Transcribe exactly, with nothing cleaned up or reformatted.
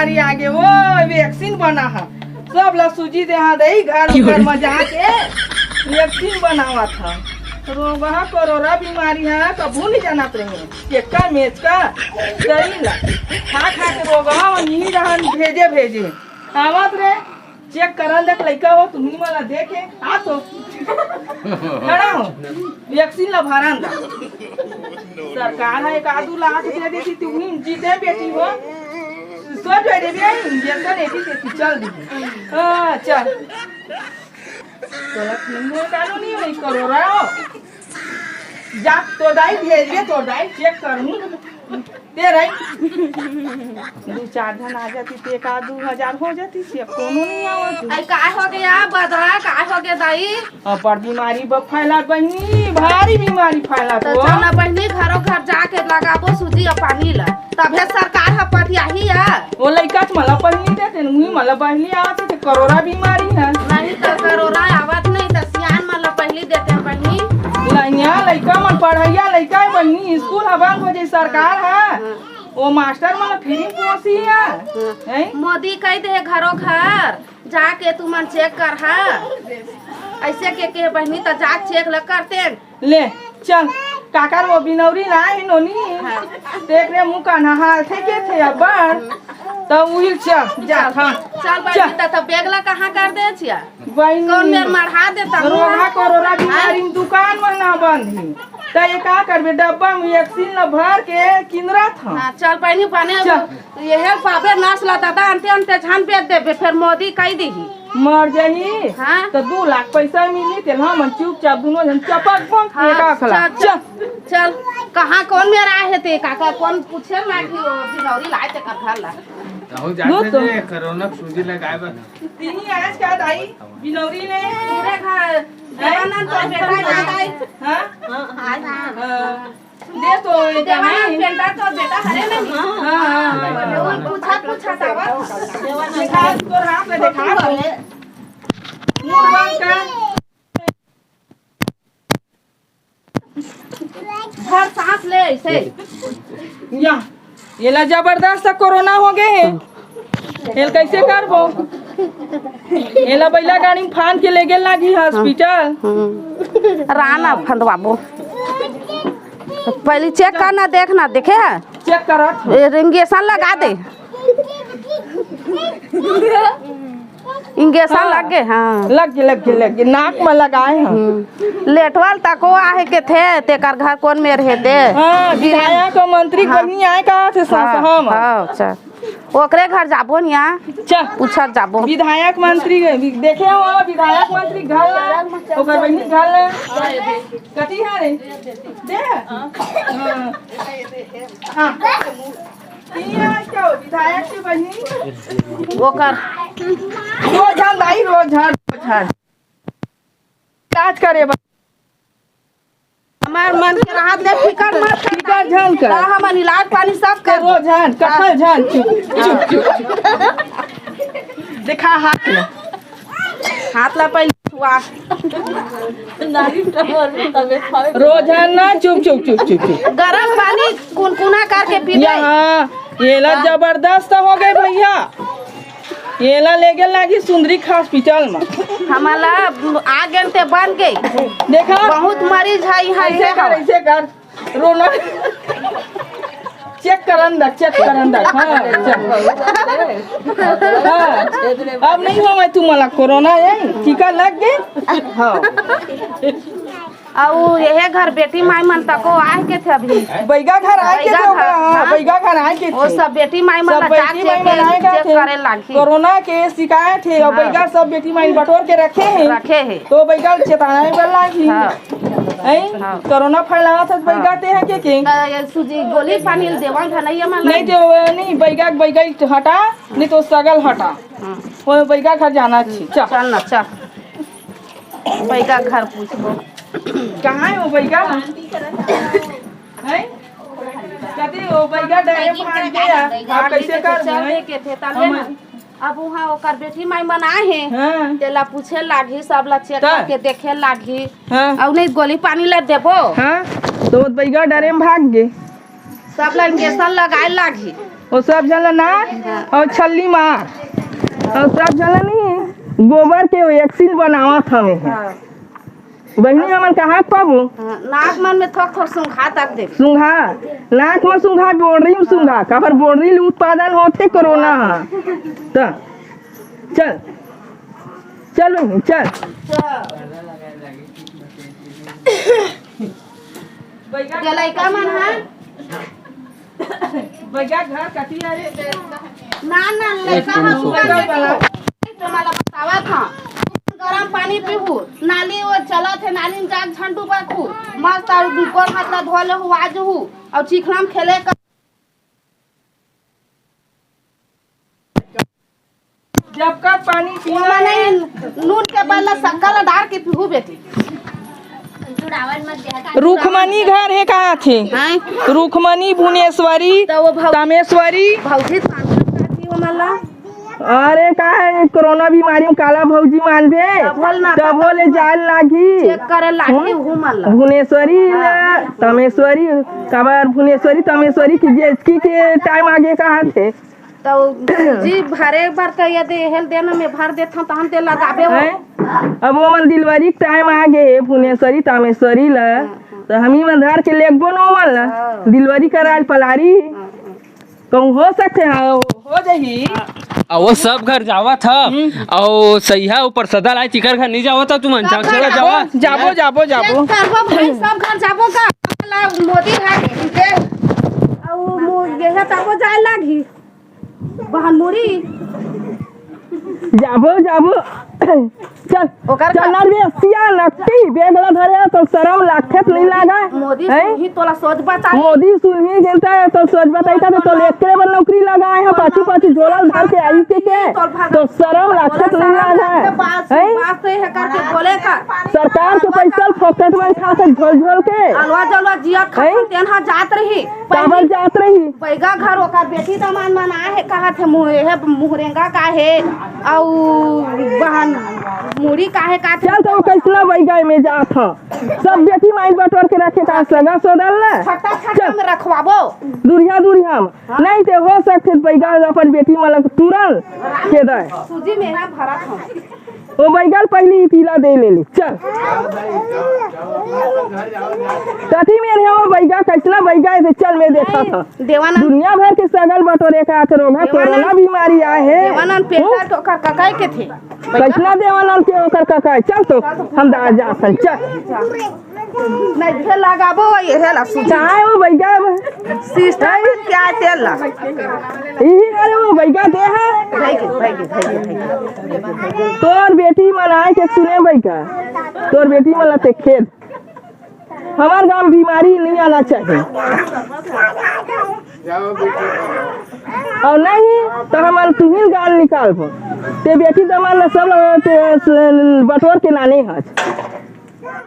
आगे वो वैक्सीन बना हा, सब ला सूजी दे हा दई घर घर म जाके वैक्सीन बनावत हा। रोगहा कोरोना बीमारी हा कभू नहीं जानत रहे, चेक्का मेचका दई ला खा खा के रोगहा म नहीं रहन भेजे भेजे आवत रे। चेक करन देख लइका हो, तुम्ही मला देखे आ तो खड़ा हो, वैक्सीन ला भरन दा। सरकार ह एक आधू लाख दे देती, तुम्ही जीते बेटी हो, सोच रहे भी इंजेक्शन एती तेती चल दी। हाँ, चल। तोला फिर कानूनी नहीं करो रहो। जा, तो दाई भेजबे, तो दाई चेक करहूँ। दे रही। दू चार झन आ जाती, ते का दू हजार हो जाती, से कोनो नहीं आवत। आई, काय हो गया बदरा, काय हो गया दाई? अब्बड़ बीमारी ब फैला बहिनी, भारी बीमारी फैला तो तो। चल ना बहिनी, घरों घर जाके लगाबो सूजी अउ पानी ला, तभे सरकार ह पतियाही या। वो लइका च मला पहिली देते, मुही मला पहिली आवत हे, ते करोना बीमारी है। नहीं तो करोना आवत नहीं, तो सियान मला पहिली देते बहिनी। लइका, लइका मन पढ़ैया लइका है बहिनी, स्कूल ह बंद हो जाई, सरकार ह। हाँ। वो मास्टर मन फिर पोसी है। हाँ। हैं? मोदी कह दे घरों घर जाके तुमन चेक कर हा। ऐसे के, के बहिनी तो जा चेक ल करते। ले, चल, काकर वो बिनौरी लाए हे नोनी। हाँ। देख रे मुँह कान हाथे के थे अब्बड़। तो उही चल, जा, चल, हाँ। चल बहिनी, चल। त, त बैग ला कहाँ कर दे छिया? बहिनी, कौन मेर मढ़ा देता हूँ? रोगहा कोरोना बीमारी में दुकान मन ना बंद हे। त ये का करबे, डब्बा में वैक्सीन ला भर के किंदरत हूँ। हाँ, चल बहिनी, बने चल। अब यह पाबे नाश ला दादा, अंते अंते झन बेच देबे, फिर मोदी कह दीही। मर जाही। हाँ। तो दू लाख पैसा मिली, तेल हमन चुपचाप दोनों जन चपक बम हाँ, फेंका खला। चल, चल, चल। चल, कहाँ कौन मेर आए हे ते, काका कौन पूछे ना कि वो बिनौरी लाए ते कर घर ला। कहूँ दू जाते तो। जे कोरोना के सूजी लगाए बर। तिही आज का दाई, बिनौरी ने। पूरे घर, देवानंद तो बेटा याद आई। हाँ? हाँ, हाँ। हाँ। दे तो देवानंद बेटा तो बेटा हरे नहीं। हाँ, हाँ, हाँ। पूछा, पूछा तावा। देखा, तोर हाथ में देखा तो। मुंह बंद कर। भर सांस ले ऐसे। या, एला जबरदस्त कोरोना हो गए हे। एल कैसे करबो? एला बैला गाड़ी में फांद के ले गेल लागी हॉस्पिटल। हम्म। राना फंदवाबो। पहले चेक करना, देखना, देखे है? चेक करत हूँ। ए, इंजेक्शन लगा दे। इंजेक्शन हाँ। लग गए, हाँ। लग गए, लग गए, लग गए। नाक में लगाए हैं। हम्म। लेटवल तको आहे के थे, तेकर घर कौन मेर हे ते? हाँ, विधायक और मंत्री हाँ। कहीं आए का थे हाँ, सासहा में। हाँ, अच्छा। ओकरे घर जाबो निया। चल। पूछत जाबो। विधायक मंत्री देखे हो, विधायक मंत्री घर ला, ओकर बहिनी घर ला। कती है रे? दे। हाँ। हाँ। हाँ। ई आज के विधायक के बहिनी। ओकर। रोज हम दाई, रोज हम, रोज हम। इलाज करे बा। हमार मन के राहत दे, फिकर मत कर। फिकर झन कर। ता हमन इलाज पानी सब कर। रोज झन, कटल झन, चुप, चुप, चुप। देखा हाथ में। हाथ ला पहले छुआ। रोजाना चुप, चुप, चुप, चुप, चुप। गरम पानी कुनकुना करके पी ले। यहाँ, ये ला जबरदस्त हो गए भैया। ये ला ले गेल लागी सुंदरी के हॉस्पिटल में। हमला आ गेल ते बन गई। देखा? बहुत मरीज है यहाँ ऐसे से कर, हम। ऐसे कर। रोना। चेक करन दा, चेक करन दा। हाँ, चेक। हाँ। अब नहीं हो मैं तुम्हाला कोरोना है, टीका लग गए? हाँ। अउ यह घर बेटी माई मन तको आए के थे अभी। बैगा घर आए के बैगा थे, घर, हाँ, हाँ। बैगा घर आए के वो थे। सब बेटी माई मन सब ला बेटी जांच माई मन आए के चेक थे। करे लागी। कोरोना के शिकायत है, और हाँ। बैगा सब बेटी माई बटोर के रखे हैं। रखे हैं। तो बैगा चेतावनी कर लागी। हाँ। हैं? हाँ। कोरोना फैलावत है, तो बैगा हाँ। ते है के, के? त ये सूजी गोली पानी देवा था, नहीं है मालूम। नहीं दे, नहीं, बैगा, बैगा हटा, नहीं तो सगल हटा। हाँ। वो बैगा घर जाना चाहिए। चल। चल ना, चल। बैगा घर पूछबो। कहाँ है वो बैगा? हैं? कथी वो बैगा डरे भाग गया? आप कैसे कर चल दे के थे, तबे हम ना। अब वहाँ ओकर बेटी माई मन आए हैं। हाँ। तेला पूछे लागी, सब ला चेक ता। करके देखे लागी। हाँ। अब नहीं गोली पानी ला देबो। हाँ। तो वो बैगा डरे में भाग गए। सब ला इंजेक्शन लगाए लागी। वो सब झन ला नाक अउ छल्ली मार, अउ सब झन ला नहीं, गोबर के वैक्सीन बनावत हवे हे। हाँ। बहिनी, हमन कहाँ के पाबो? हाँ, नाक मन में थोक थोक सूंघा तक दे। सूंघा, नाक में सूंघा, बोड़री में सूंघा, काबर बोड़री ले उत्पादन होथे कोरोना ह। त चल, चल बहिनी, चल। ये लइका मन ह। भैया, घर कति हे रे? ना, ना, लइका ह सुबह से पीहू। तो मला बतावत ह। गरम पानी पीहू, नाली वो चलत हे, नाली में जाके झंडू बरखू। मस्त अउ गोड़ हाथ ला धो लेहू, आ जहू, अउ चिखला में खेले कर। जब का पानी पीना ओमा हे। नहीं, नून के बदला शक्कर ला डार के पीहू बेटी। रुखमनी घर हे कहा थे? हैं? रुखमनी, भुनेश्वरी, तो वो भौ- तमेश्वरी। भौजी सांसद का थी वो मला? अरे का हे, कोरोना बीमारी में काला भौजी मानबे? तब बोल ना, तब तब बोले बोल। जाए लागी। चेक करे लागी हम्म? हूँ मला। भुनेश्वरी हाँ। ला, तमेश्वरी, काबर भुनेश्वरी, तमेश्वरी की जेचकी के टाइम आगे कहा थे? तो जी भरे बर तो यदि हेल देना में भर देथन तहन ते लगाबे हो। हैं? अब वो मन दिलवरी के टाइम आ गे हे भुनेश्वरी तामेश्वरी ला, हाँ, हाँ। तो हम ही मन धर के लेगबो न ओमन ला। हाँ। दिलवरी कराल पलारी। हाँ, हाँ। कहूँ हो सकथे, हाँ, हो जाही। आ वो सब घर जावत ह, हम्म। अउ सहिया ऊपर सदा लाई तिकर घर नहीं जावत ह, तुमन सब जाओ, घर चला जाओ। जावा। जाबो, जाबो, जाबो। चेक करबो भाई, सब घर जाबो का? ला मोदी घर दे। अउ मो-, ये है, तबो जाए लागी। बहन मुड़ी। जाबो, जाबो। चल, ओकर चल का ना रे, सिया नकटी, बेग ला धरे, तो शरम लागथे त नहीं लागा? मोदी हैं? सुनही तोला सोच बताई। मोदी सुनही जनता है, तो सोच बताई था, तो तोला एकरे बर नौकरी लगाए हैं, पाछू, पाछू झोला धर के आई के, के, तो शरम लागथे त नहीं लागा? बात, हैं? बात तो ये है करके बोले का। सरकार के पैसा फोकट में खाथे झोल, झोल के। अलवा जलवा जिया खाथे, हैं? तेन हा जात रही। काबर जात रही? बैगा घर ओकर बेटी दमान मन आए हे, कहत हे मुह-, हे मुहरेंगा का हे, अउ बहन मुड़ी का हे, का चल तो कैसना बैगा में जात ह। सब बेटी माई बटोर के रखे का सगा सोदल ना। फटा फटा चल। में रखवाबो। दुरिहा दुरिहा में। हाँ। नहीं ते हो सकथे बैगा अपन बेटी मन ला तुरंत के दे। सूजी में ना भरत हम। ओ बैगा ल पहिली पीला दे ले ले। चल। कथी में हे ओ बैगा, कैसना बैगा हे? चल, मैं देखत हूँ। देवानंद। दुनिया भर के सगल बटोरे का आथे रोग ह, देवानंद। कोरोना बीमारी आए हे। देवानंद पेंटा हम्म? तो ओकर ककाई के थे। कैसना देवानंद के ओकर ककाई? चल तो, हम दा जात हन, चल। नहीं, फेर लगाबो, ये हे ला सूजी। चाहे ओ बैगा। सिस्टम क्या तेल ला? इही अरे ओ बैगा दे हे। भाई के, भाई के, भाई के, भाई के। तोर बेटी मन आए के सुने बैगा, तोर बेटी मन ला ते खेद। हमार गांव बीमारी नहीं आना चाहिए। अउ नहीं तो हमन तुहिन गाल निकालबो। ते बेटी दमाल ला सब ला ते स-, बटोर के लाने हच।